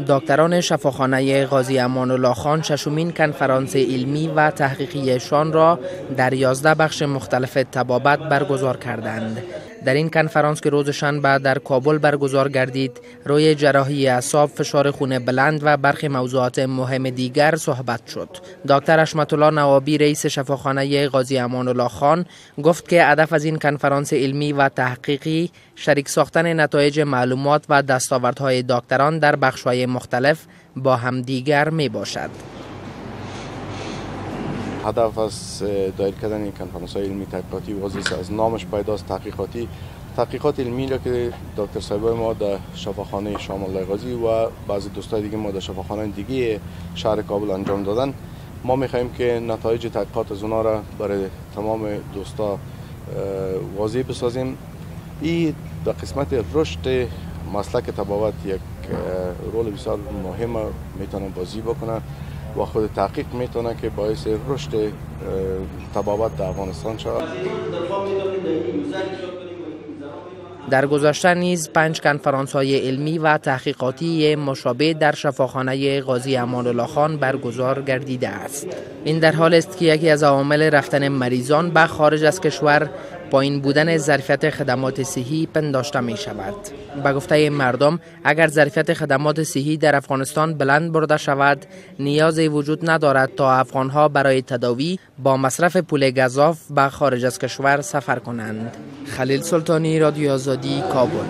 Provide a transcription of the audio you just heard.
دکتران شفاخانه غازی امان الله خان ششمین کنفرانس علمی و تحقیقیشان را در 11 بخش مختلف طبابت برگزار کردند. در این کنفرانس که روز شنبه در کابل برگزار گردید، روی جراحی اعصاب، فشار خون بلند و برخی موضوعات مهم دیگر صحبت شد. دکتر حشمت الله نوابی، رئیس شفاخانه غازی امان الله خان، گفت که هدف از این کنفرانس علمی و تحقیقی شریک ساختن نتایج معلومات و دستاوردهای دکتران در بخش‌های مختلف با همدیگر می باشد. هدف از دایر کردن این کنفرانس های علمی تحقیقاتی واضح از نامش پیداست، تحقیقاتی، تحقیقات علمی را که دکتر صاحبای ما در شفاخانه شام غازی و بعضی دوستای دیگه ما در شفاخانه دیگه شهر کابل انجام دادن، ما میخواهیم که نتایج تحقیقات از اونا را برای تمام دوستا واضح بسازیم. این در قسمت رشد مسلک طبابت یک رول بسیار مهم میتونه بازی بکنه و خود تحقیق میتونه که باعث رشد طبابت در افغانستان شود. در گذشته نیز 5 کنفرانس های علمی و تحقیقاتی مشابه در شفاخانه غازی امان الله خان برگزار گردیده است. این در حال است که یکی از عوامل رفتن مریضان به خارج از کشور پایین بودن ظرفیت خدمات صحی پنداشته می شود. به گفته مردم، اگر ظرفیت خدمات صحی در افغانستان بلند برده شود، نیازی وجود ندارد تا افغانها برای تداوی با مصرف پول گزاف به خارج از کشور سفر کنند. خلیل سلطانی، رادیو آزادی، کابل.